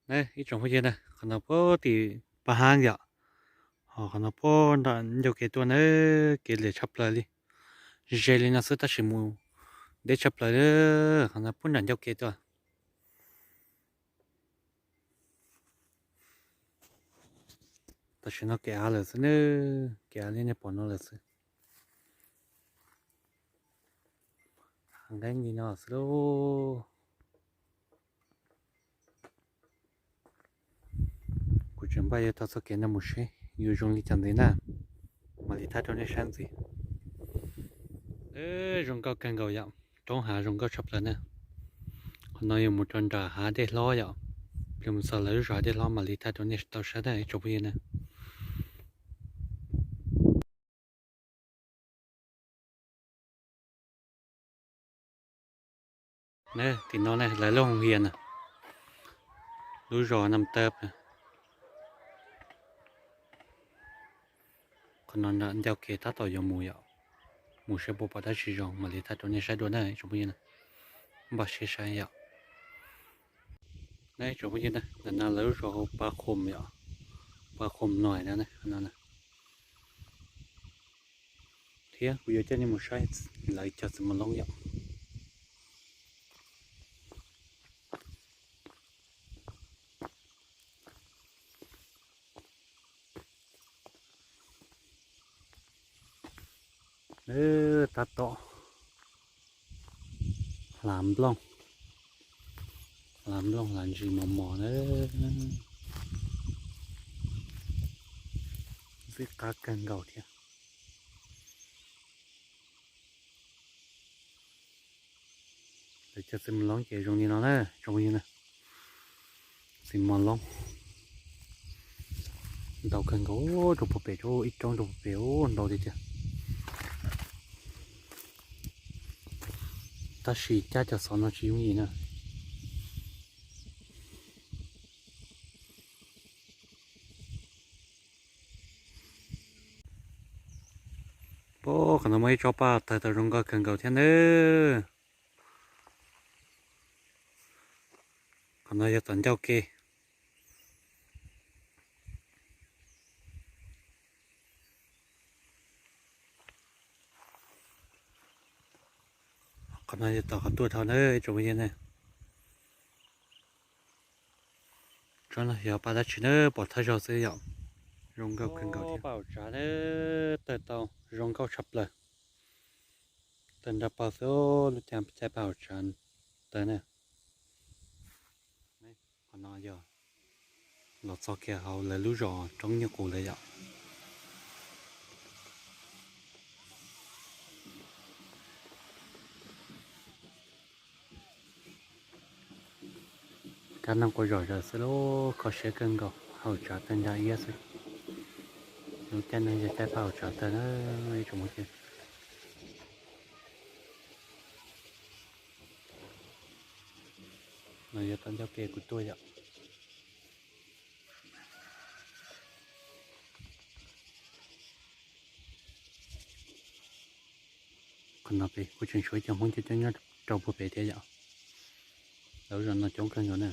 Ne ib tsoom phooj ywg na, qhov no puag tim Paj Hab yom, ho qhov no puag nram ncauj kev tuaj na, kev liam tshaj plaws li. Ze li no xwb tab sis mus deb tshaj plaws li. Qhov no puag nram ncauj kev tuaj. Tam sim no kev av lawm xwb ne, kev av li nej pom no lawm xwb. Av nqeeb li no xwb lauj. Kuv tseem npaj yuav taug txoj kev no mus seb yuav zoo li cas ntxiv na, mam li thaij rau nej saib ntxiv. Zoo nkauj kawg nkaus yom, roob hav zoo nkauj tshaj plaws na. Qhov no yuav mus rau nram hav dej hlob yom, plig mus txog lawv lub zos hav dej hlob mam li thaij rau nej tau saib na ib tsoom phooj ywg na. Tim no ne lawv lub hoo hias na, lub zos Nam Tawb. Qhov no ncauj kev tab tom yuav mus yom, mus saib puas pom dab tsi zoo mam li thaij rau nej saib dua na tsoom phooj ywg na. Npaj siab saib yom. Ne tsoom phooj ywg na, ntawm no lawv lub zos hu Pas Khum yom, Pas Khum Nois no na. Thiab kuv yuav coj nej mus saib lawv cog txiv mos loob yom. Tab tom hlav nplooj, hlav nplooj hlav ntsis mos mos na. Ntxim qab kawg nkaus thiab. Lawv cog txiv mos loob ces zoo li no na tsoom phooj ywg na. Txiv mos loob ntau kawg nkaus rau puag pem, rau ib roob rau puag pem ntau tiag tiag. Tab sis cab cov xov no tsis yooj yim na. Qhov no muaj ib tsob paj tawg tau zoo nkauj kawg nkaus thiab nawb. Qhov no yog tom ncauj kev. Qhov no yog tom qhov tuaj dhau na ib tsoom phooj ywg na. Tsob no yog paj dab tsi na, pom thawj zaug xwb yom. Zoo nkauj kawg nkaus thiab. Paj haum tsav na, tawg tau zoo nkauj tshaj plaws. Tawg nrag paug xwb, lub caij paj haum tsav tawg na. Qhov no yog los txog kiag hauv lawv lub zos roob Nyuj Qus lawm yom. Kab noog quaj zom zaws xwb lauj, kho siab kawg nkaus, haum tsav tawg nrag iab xwb. Lub caij no yog caij paj haum tsav tawg na ib tsoom phooj ywg. No yog tom ncauj kev kuv tuaj yom. Qhov no pem kuj tseem tshuav ib co Hmoob coob coob nyob rau puag pem thiab yom. Lawv lub zos no coob kawg nkaus na.